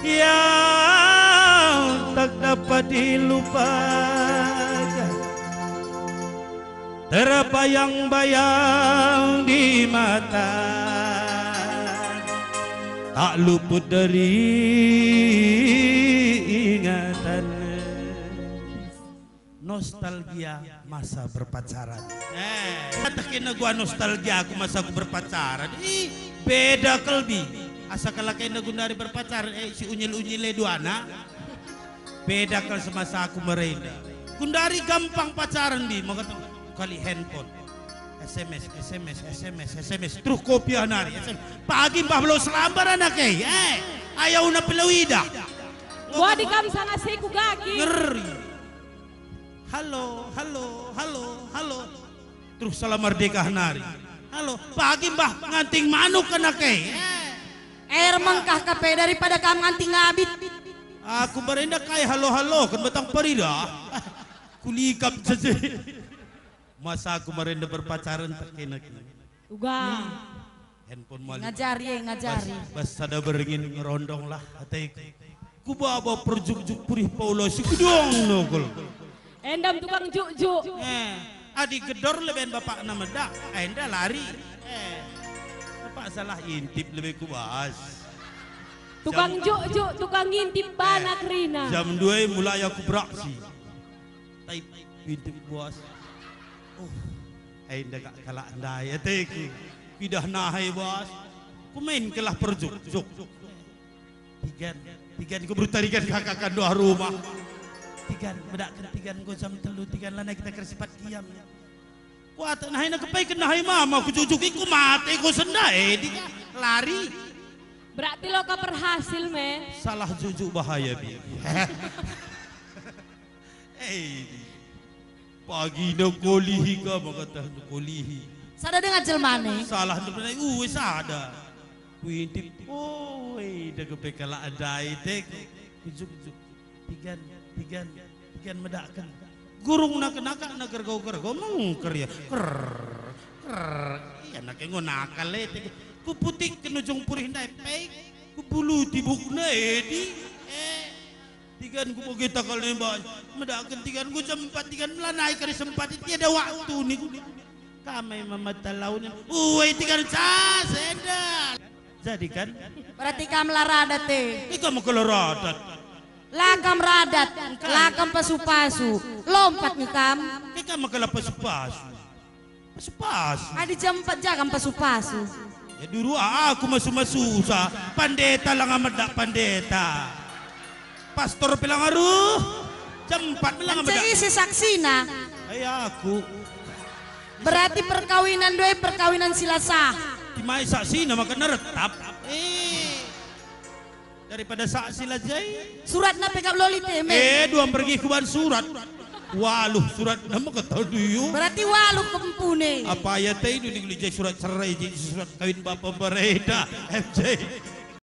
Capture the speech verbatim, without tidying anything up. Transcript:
Yang tak dapat dilupakan, terbayang-bayang di mata, tak luput dari ingatan. Nostalgia masa berpacaran. Eh, atah kena gua nostalgia aku masa aku berpacaran. Ih, beda kal bi. Asa kala kena gundari berpacaran, eh, si unyil-unyil e duana. Beda kal semasa aku merenda. Gundari gampang pacaran bi, maka kali handphone. S M S, S M S, S M S, S M S, terus kopi nari, S M S. Pagi mbah belau selambar anak e, eh, ayau na pelau idah. Wadi kam sanga seku gaki. Ngeri. Halo, halo, halo, halo. Terus salam merdeka nari. Halo, pagi mbah nganting manuk anak e. Air mengkah kape daripada kam nganting ngabit. Aku merenda kai halo-halo kan batang perida. Kulikap jeje. Masa aku merenda berpacaran tak kena kena. Uga. Handphone malik. Ngajari, eh, ngajari. Bas, bas sada beringin ngerondong lah ateku. Kubaba perjukjuk purih Paula si gedong nogol. Endam tukang jukjuk. Eh, adi gedor leben bapakna medak, enda lari. Eh, bapak salah intip lebe kubas. Tukang jukjuk, tukang intip bana kerina. Jam dua mulai aku beraksi. Taip, intip bos. Uh, enda kak kalak ndai ateku. Kuidah nahai bos. Kumain kelah perjukjuk. Tigan, tigan, ku bertarigan kakak kanduah rumah. Tigan, bedakken tigan, enggo jam telu, tigan, lanai kita kersipat kiam. Kuatek nahai na kepaiken nahai mama, ku jujuki ku mate, ku senda, eh, tiga, lari. Berarti lo ka berhasil, me. Salah jujuk bahaya, bi. Eh, pagi na kolihi ka, maka tah kolihi. Sada denga jelmane. Salah ndu pernah, uwe sada. Kuintip, oh, eh, dah kepe kalak ndai, tek. Kujuk, juk. Tigan, tigan, tigan medaken. Gurung naka-naka na gergo-gergo mengker ya. Ker, ker. Iya, nake enggo nakal, eh, tek. Kuputikken ujung purih ndai, pek. Kubuluti bukna, eh, di. Eh. Tigan ku boge takal nembak, medaken tigan ku jam empat tigan melanai kari sempat, tiada waktu niku. Kami memata launen, uwe tigan cas, enda. Jadi kan? Berarti kam la radat, eh. Ika maka la radat. La kam radat, la kam pasu-pasu, lompat nge kam. Ika maka la pasu-pasu. Pasu-pasu. Adi jam empat ja kam pasu-pasu. Ya duru aku masu-masu sa. Pandeta langa medak pandeta. Pastor pe langa ruh. Jam empat me langa medak. Ise saksina? Ai aku. Berarti perkawinan doe perkawinan si la sah. Timai saksina maka neretap. Eh. Daripada saksi la jai. Suratna pe kap loli te, me. Eh, dua mergi kuban surat. Waluh suratna maka tau duyu. Berarti waluh kempune. Apa ya tei duni kuli jai surat cerai, jai surat kawin bapa bereda, M J.